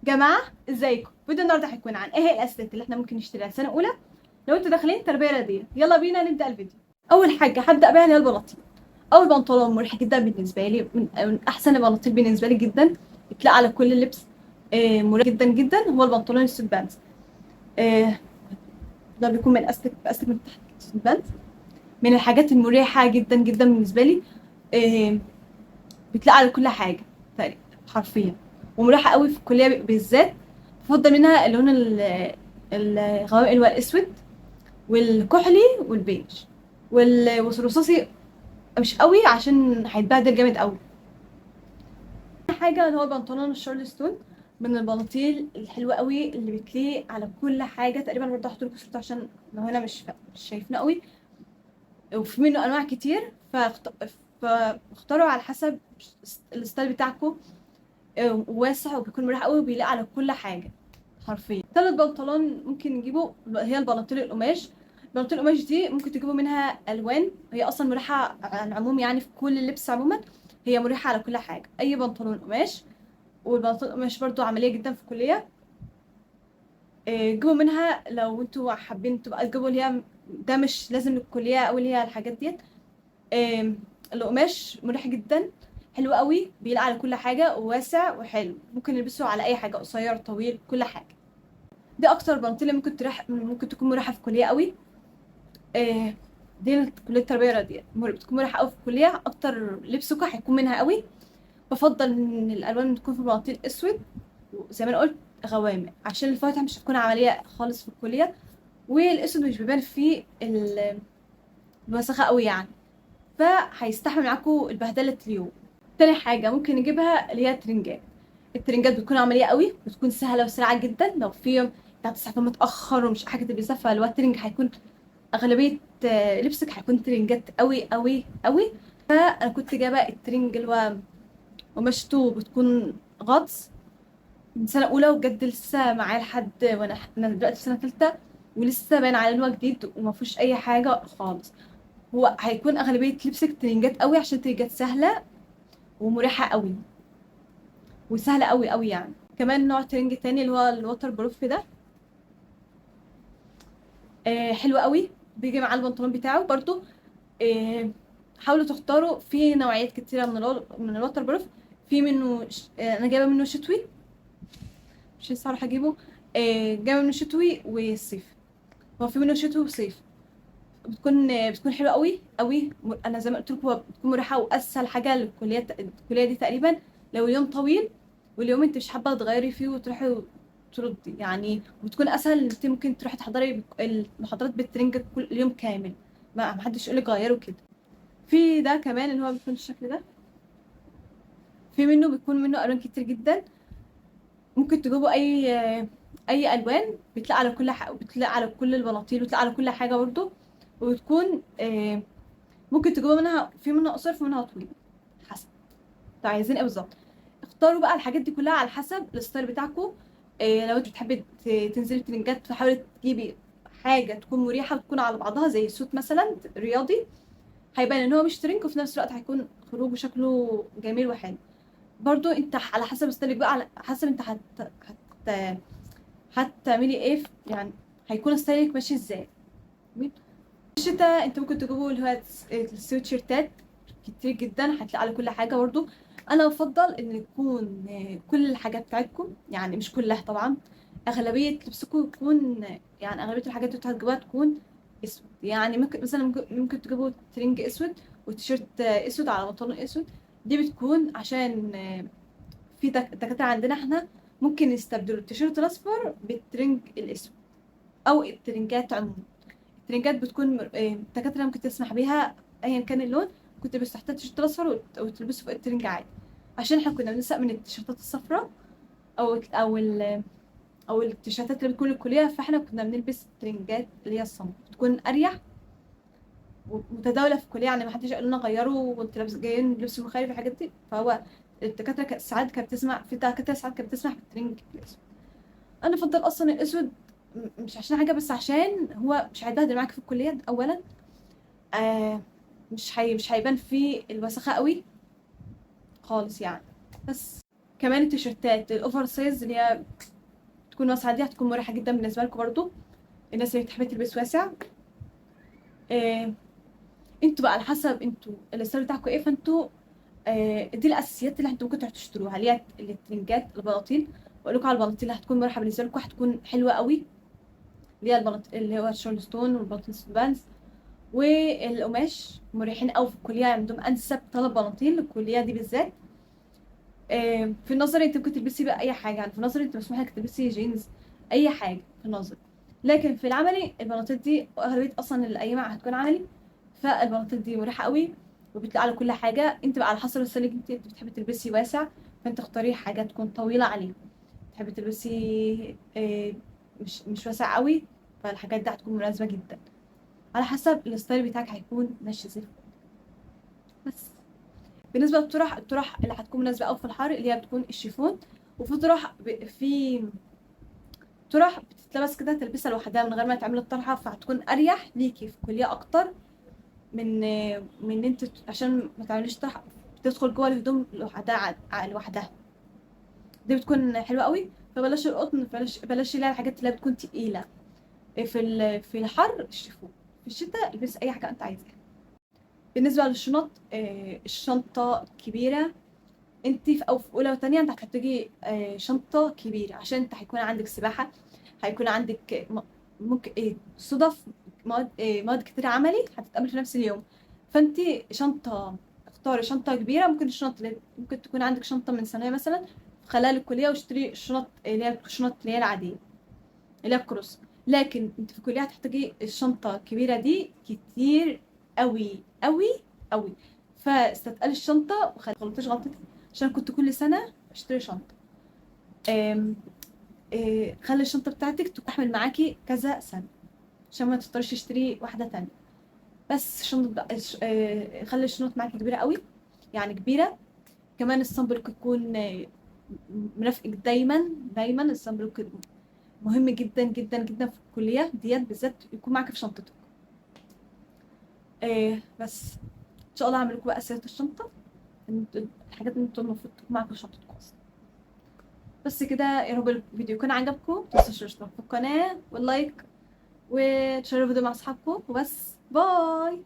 جماعة ازيكم؟ فيديو النهارده هيكون عن ايه هي الاساسيات اللي احنا ممكن نشتريها سنة اولى لو انتوا داخلين تربيه رياضية. يلا بينا نبدا الفيديو. اول حاجة هبدا بيها اللي هي البناطيل. اول بنطلون مريح جدا بالنسبة لي، من احسن البناطيل بالنسبة لي جدا، بتلاقي على كل اللبس، مريح جدا جدا، هو البنطلون ال suit pants. ده بيكون من استك باستك من تحت، suit pants من الحاجات المريحة جدا جدا بالنسبة لي. بتلاقي على كل حاجة تقريبا حرفيا، ومريحه قوي في الكلية بالذات. بفضل منها اللون الغوامق اللي هو الاسود والكحلي والبيج والرصاصي، مش قوي عشان هيتبهدل جامد قوي. حاجة اللي هو بنطلون الشارلستون، من البناطيل الحلوة قوي اللي بتليق على كل حاجة تقريبا. برضه هحط لكم صورته عشان لو هنا مش شايفينه قوي، وفي منه انواع كتير، فاختاروا على حسب ال style بتاعكم. واسع وبيكون مريح قوي وبيليق على كل حاجة حرفيا. تالت بنطلون ممكن نجيبه هي البناطيل القماش. بناطيل القماش دي ممكن تجيبوا منها الوان، هي اصلا مريحه على العموم، يعني في كل اللبس عموما هي مريحه على كل حاجة. اي بنطلون قماش، والبناطيل القماش برضو عملية جدا في الكلية. جيبوا منها لو انتوا حابين تبقى تجيبوا اللي هي ده مش لازم للكليه او اللي هي الحاجات ديت. القماش مريح جدا، حلو قوي، بيليق على كل حاجة وواسع وحلو، ممكن نلبسه على اي حاجة، قصير طويل كل حاجة. دي اكتر بناطيل ممكن تكون مريحه في الكلية قوي. دي كليه التربية الرياضية بتكون مريحه قوي في الكلية، اكتر لبسكم هيكون منها قوي. بفضل ان الالوان تكون في بناطيل اسود وزي ما انا قلت غوامق، عشان الفواتح مش هتكون عملية خالص في الكلية، والاسود مش بيبان فيه الوسخة قوي يعني، فهيستحمل معاكم البهدله اليوم. تاني حاجة ممكن نجيبها اللي هي الترنجات. الترنجات بتكون عملية قوي، بتكون سهلة وسريعة جدا. لو في يوم انت هتصحي متاخر ومش حاجة تلبسها، فاللي هو الترنج هيكون اغلبية لبسك هيكون ترنجات قوي قوي قوي. فانا كنت جايبه الترنج اللي هو قماشته بتكون غطس من سنة اولى، وبجد لسه معايا لحد وانا دلوقتي في سنة ثالثة، ولسه باين عليه ان هو جديد وما فيهوش اي حاجة خالص. هو هيكون اغلبية لبسك ترنجات قوي، عشان ترنجات سهلة ومريحه قوي وسهلة قوي قوي يعني. كمان نوع ترنج تاني اللي هو ال waterproof ده، حلو قوي، بيجي مع البنطلون بتاعه برضو. حاولوا تختاروا في نوعيات كتيرة من ال waterproof. في منه انا جايبه منه شتوي، مش لسه هروح اجيبه. جايبه منه شتوي وصيف، هو في منه شتوي وصيف. بتكون حلوة قوي قوي. انا زي ما قلت لكم بتكون مريحه واسهل حاجة للكليه. الكلية دي تقريبا لو اليوم طويل واليوم انت مش حابة تغيري فيه وتروحي وتردي يعني، وبتكون اسهل ان انت ممكن تروحي تحضري المحاضرات بالترنج كل اليوم كامل، ما حدش يقولك غيره كده. في ده كمان اللي هو بيكون الشكل ده، في منه بيكون منه الوان كتير جدا، ممكن تجيبوا اي الوان، بتلاقي على كل حاجة، بتلاقي على كل البناطيل، وتلاقي على كل حاجة برضو. وبتكون ممكن تجيبوا منها، في منها قصير في منها طويل، حسب انتوا عايزين ايه بالظبط. اختاروا بقى الحاجات دي كلها على حسب ال style بتاعكم. لو انتوا بتحبي تنزلي ترنجات، فحاولي تجيبي حاجة تكون مريحه وتكون على بعضها، زي suit مثلا رياضي، هيبان ان هو مش ترنج وفي نفس الوقت هيكون خروجه شكله جميل وحلو. برضو انت على حسب style ك بقى، على حسب انت هتعملي ايه يعني هيكون style ك ماشي ازاي. الشتاء انت ممكن تجيبوا اللي هو السويتشيرتات كتير جدا، هتلاقي على كل حاجة برضو. انا بفضل ان يكون كل الحاجات بتاعتكم، يعني مش كلها طبعا، اغلبية لبسكم يكون، يعني اغلبية الحاجات اللي انتوا هتجيبوها تكون اسود. يعني ممكن مثلا ممكن تجيبوا ترنج اسود وتيشيرت اسود على بنطلون اسود. دي بتكون عشان في دكاترة عندنا احنا ممكن يستبدلوا التيشيرت الاصفر بالترنج الاسود او الترنجات عموما. الترنجات بتكون الدكاترة ممكن تسمح بيها ايا كان اللون، كنت تلبس تحتها التيشيرت الاصفر وتلبسه فوق الترنج عادي، عشان احنا كنا بنسق من التيشيرتات الصفراء او التيشيرتات اللي بتكون الكلية، فاحنا كنا بنلبس ترنجات اللي هي السمراء، بتكون اريح ومتداوله في الكلية، يعني ما حدش قال لنا غيروا وانت لابس جايين لبس مخالف الحاجات دي. فهو الدكاترة ساعات كانت بتسمع، في دكاترة ساعات كانت بتسمح بالترنج الاسود. انا افضل اصلا الاسود، مش عشان حاجة، بس عشان هو مش هيتبهدل معاك في الكلية اولا، مش هيبان فيه الوسخة قوي خالص يعني. بس كمان التيشيرتات ال oversize اللي هي تكون واسعة دي هتكون مريحه جدا بالنسبة لكم برضو، الناس اللي بتحب تلبس واسع. انتوا بقى على حسب انتوا ال style بتاعكم ايه، فانتوا دي الاساسيات اللي انتوا ممكن تروحوا تشتروها، اللي هي الترنجات، البناطيل. بقول لكم على البناطيل اللي هتكون مريحه بالنسبة لكم، هتكون حلوة قوي، اللي هي البناطيل اللي هو الشارلستون والبناطيل pants والقماش، مريحين قوي في الكلية، عندهم انسب 3 بناطيل للكليه دي بالذات. في النظري انت ممكن تلبسي بقى اي حاجة، يعني في النظري انت مسموح لك تلبسي جينز اي حاجة في النظري، لكن في العملي البناطيل دي اغلبية اصلا الايام هتكون عملي، فالبناطيل دي مريحه قوي وبتلاقي على كل حاجة. انت بقى على حسب ال style اللي انت بتحبي تلبسي واسع، فانت اختاري حاجة تكون طويلة عليه. تحبي تلبسي مش واسع قوي، فالحاجات دي هتكون مناسبة جدا على حسب ال style بتاعك هيكون ماشي ازاي. بس بالنسبة للطرح، الطرح اللي هتكون مناسبة قوي في الحر اللي هي بتكون الشيفون، وفي طرح في طرح بتتلبس كده تلبسها لوحدها من غير ما تعمل الطرحة، فهتكون اريح ليكي في الكلية اكتر من انت عشان ما تعمليش طرح بتدخل جوه الهدوم لوحدها لوحدها، دي بتكون حلوة قوي. فبلاش القطن، بلاش اللي هي الحاجات اللي بتكون تقيلة في الحر الشيفون، في الشتاء البس اي حاجة انت عايزاها. بالنسبة للشنط، الشنطة كبيرة، انت في او في اولى وثانيه انت هتحتاجي شنطه كبيرة، عشان انت هيكون عندك سباحة، هيكون عندك ممكن صدف مواد كتير عملي هتتقابل في نفس اليوم، فانت اختاري شنطه كبيرة. ممكن الشنط اللي ممكن تكون عندك شنطه من ثانوية مثلا خلال الكلية، واشتري الشنط اللي هي الشنط اللي هي العادية اللي هي الكروس، لكن انت في الكلية هتحتاجي الشنطة الكبيرة دي كتير قوي قوي قوي. فاستثقلي الشنطة وخلي غلطتش غلطتي، عشان كنت كل سنة اشتري شنطه. خلي الشنطة بتاعتك تحمل معاكي كذا سنة عشان ما تضطرش تشتري واحدة تانية. بس شنطه بقى، خلي الشنط معاكي كبيرة قوي، يعني كبيرة. كمان ال sunblock يكون مرافقك دايما دايما. ال sunblock مهم جدا جدا جدا في الكلية ديت بالذات، يكون معاكي في شنطتك. بس ان شاء الله هعمل لكم بقى اسئلة الشنطة، الحاجات اللي انتوا المفروض تكون معاكم في شنطتكم اصلا. بس كده، يا رب الفيديو يكون عجبكم، متنسوش الاشتراك في القناة وال like وتشيروا الفيديو مع اصحابكم. وبس، bye.